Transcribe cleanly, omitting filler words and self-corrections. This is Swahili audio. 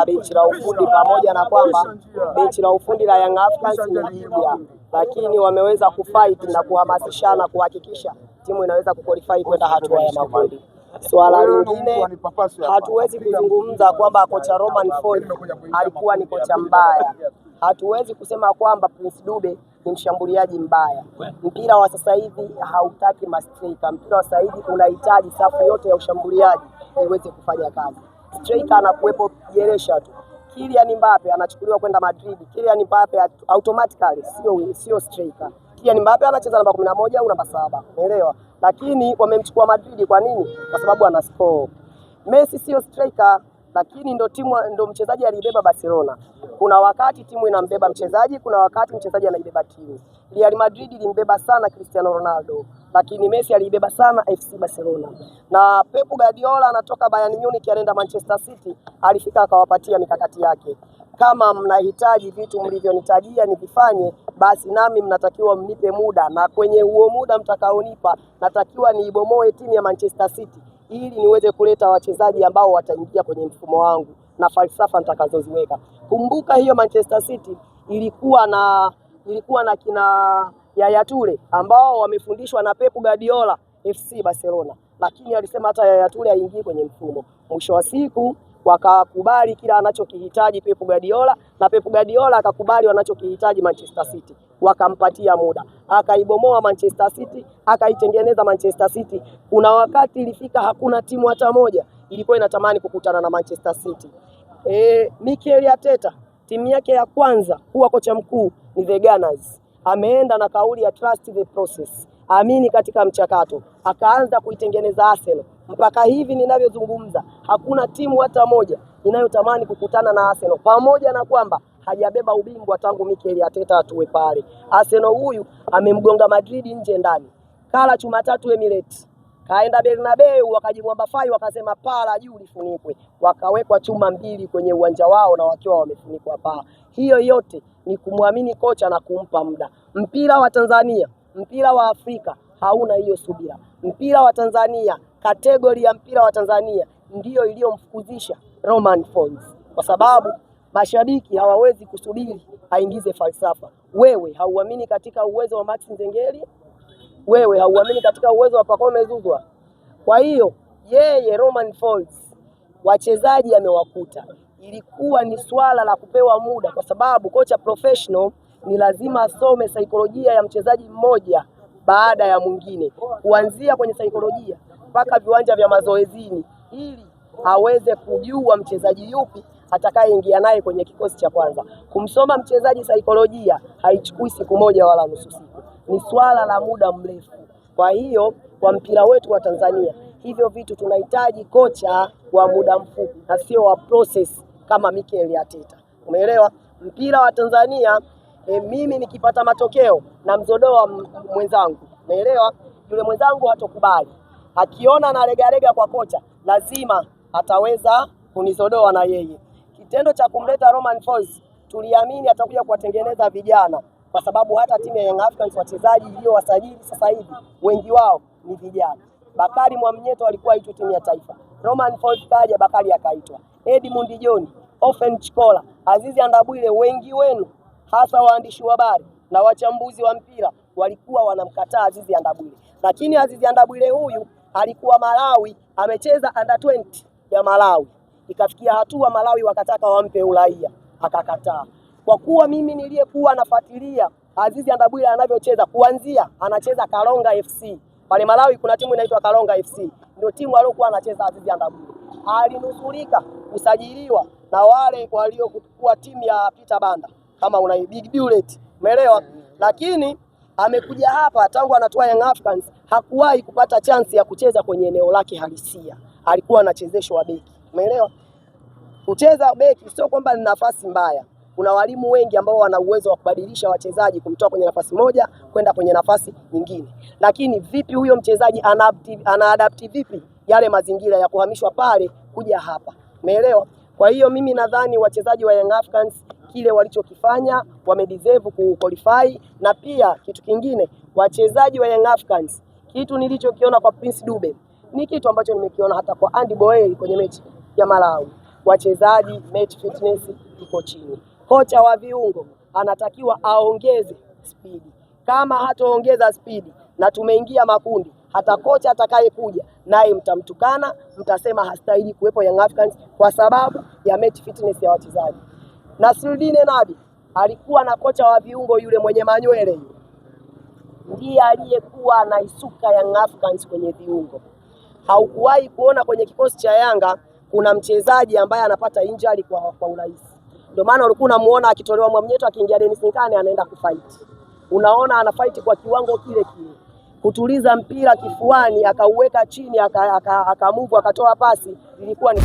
na benchi la ufundi, pamoja na kwamba benchi la ufundi la Young Africans ni jipya, lakini wameweza kufight na kuhamasishana kuhakikisha timu inaweza kuqualify kwenda hatua ya makundi. Swala lingine, hatuwezi kuzungumza kwamba kocha Romain Folz alikuwa ni kocha mbaya. Hatuwezi kusema kwamba Prince Dube ni mshambuliaji mbaya. Mpira wa sasa hivi hautaki mastriker. Mpira wa sasa hivi unahitaji safu yote ya ushambuliaji iweze kufanya kazi. Striker anakuwepo jeresha tu. Kylian Mbappe anachukuliwa kwenda Madrid. Kylian Mbappe automatically sio striker. Kylian Mbappe anacheza namba 11 au namba 7. Umeelewa? Lakini wamemchukua Madrid kwa nini? Kwa sababu ana score. Messi sio striker, lakini ndo timu ndo mchezaji aliibeba Barcelona. Kuna wakati timu inambeba mchezaji, kuna wakati mchezaji anaibeba timu. Real Madrid ilimbeba sana Cristiano Ronaldo, lakini Messi aliibeba sana FC Barcelona. Na Pep Guardiola anatoka Bayern Munich anaenda Manchester City, alifika akawapatia mikakati yake. Kama mnahitaji vitu mlivyonitajia nivifanye, basi nami mnatakiwa mnipe muda, na kwenye huo muda mtakaonipa, natakiwa niibomoe timu ya Manchester City ili niweze kuleta wachezaji ambao wataingia kwenye mfumo wangu na falsafa nitakazoziweka. Kumbuka hiyo Manchester City ilikuwa na kina Yaya Toure ambao wamefundishwa na Pep Guardiola FC Barcelona, lakini alisema hata Yaya Toure haingii kwenye mfumo. Mwisho wa siku wakakubali kila anachokihitaji Pep Guardiola na Pep Guardiola akakubali wanachokihitaji Manchester City, wakampatia muda, akaibomoa Manchester City, akaitengeneza Manchester City. Kuna wakati ilifika hakuna timu hata moja ilikuwa inatamani kukutana na Manchester City. Mikel Arteta timu yake ya kwanza kuwa kocha mkuu ni the Gunners. Ameenda na kauli ya trust the process, amini katika mchakato, akaanza kuitengeneza Arsenal. Mpaka hivi ninavyozungumza, hakuna timu hata moja inayotamani kukutana na Arsenal, pamoja na kwamba hajabeba ubingwa tangu Mikel Arteta atue pale. Arsenal huyu amemgonga Madrid nje ndani, kala chuma tatu Emirates, kaenda Bernabeu wakajimwamba fai, wakasema paa la juu lifunikwe, wakawekwa chuma mbili kwenye uwanja wao na wakiwa wamefunikwa paa. Hiyo yote ni kumwamini kocha na kumpa muda. Mpira wa Tanzania, mpira wa Afrika hauna hiyo subira. Mpira wa Tanzania, category ya mpira wa Tanzania ndiyo iliyomfukuzisha Romain Folz, kwa sababu mashabiki hawawezi kusubiri aingize falsafa. Wewe hauamini katika uwezo wa Max Nzengeli, wewe hauamini katika uwezo wa Pacome Zouzoua. Kwa hiyo yeye Romain Folz wachezaji amewakuta, ilikuwa ni swala la kupewa muda, kwa sababu kocha professional ni lazima asome saikolojia ya mchezaji mmoja baada ya mwingine, kuanzia kwenye saikolojia mpaka viwanja vya mazoezini, ili aweze kujua mchezaji yupi atakayeingia naye kwenye kikosi cha kwanza. Kumsoma mchezaji saikolojia haichukui siku moja wala nusu siku, ni swala la muda mrefu. Kwa hiyo kwa mpira wetu wa Tanzania, hivyo vitu tunahitaji kocha wa muda mfupi na sio wa process kama Mikel Arteta. Umeelewa? Mpira wa Tanzania mimi nikipata matokeo na mzodoa mwenzangu, umeelewa? Yule mwenzangu hatokubali, akiona nalegalega kwa kocha lazima ataweza kunizodoa na yeye. Kitendo cha kumleta Romain Folz tuliamini atakuja kuwatengeneza vijana, kwa sababu hata timu ya Young Africans wachezaji iliyowasajili sasa hivi wengi wao ni vijana. Bakari Mwamnyeto alikuwa aitwe timu ya taifa, Romain Folz kaja, Bakari akaitwa, Edmund John, Ofen Chikola, Azizi Andabwile, wengi wenu hasa waandishi wa habari na wachambuzi wa mpira walikuwa wanamkataa Azizi Andabwile, lakini Azizi Andabwile huyu alikuwa Malawi, amecheza under 20 ya Malawi, ikafikia hatua Malawi wakataka wampe uraia, akakataa. Kwa kuwa mimi niliyekuwa nafuatilia Azizi Andabwile anavyocheza, kuanzia anacheza Kalonga FC pale Malawi, kuna timu inaitwa Kalonga FC, ndio timu aliyokuwa anacheza Azizi Andabwile. Alinusurika kusajiliwa na wale waliokuwa timu ya Peter Banda, kama una Big Bullet, umeelewa? Lakini amekuja hapa tangu anatoa Young Africans hakuwahi kupata chance ya kucheza kwenye eneo lake halisia, alikuwa anachezeshwa beki, umeelewa? Kucheza beki sio kwamba ni nafasi mbaya. Kuna walimu wengi ambao wana uwezo wa kubadilisha wachezaji kumtoa kwenye nafasi moja kwenda kwenye nafasi nyingine, lakini vipi huyo mchezaji ana adapt vipi yale mazingira ya kuhamishwa pale kuja hapa, umeelewa? Kwa hiyo mimi nadhani wachezaji wa Young Africans kile walichokifanya wamedeserve ku qualify, na pia kitu kingine wachezaji wa Young Africans, kitu nilichokiona kwa Prince Dube ni kitu ambacho nimekiona hata kwa Andy Boel kwenye mechi ya Malawi. Wachezaji match fitness iko chini. Kocha wa viungo anatakiwa aongeze spidi. Kama hataongeza spidi na tumeingia makundi, hata kocha atakayekuja naye mtamtukana, mtasema hastahili kuwepo Young Africans kwa sababu ya match fitness ya wachezaji. Nasruddin Nabi alikuwa na kocha wa viungo yule mwenye manywele yule, ndiye aliyekuwa anaisuka Young Africans kwenye viungo. Haukuwahi kuona kwenye kikosi cha Yanga kuna mchezaji ambaye anapata injury kwa urahisi. Ndio maana ulikuwa unamuona akitolewa Mwamnyeto akiingia Dennis Nkane anaenda kufight, unaona anafight kwa kiwango kile kile, kutuliza mpira kifuani akauweka chini akamove akatoa pasi, ilikuwa ni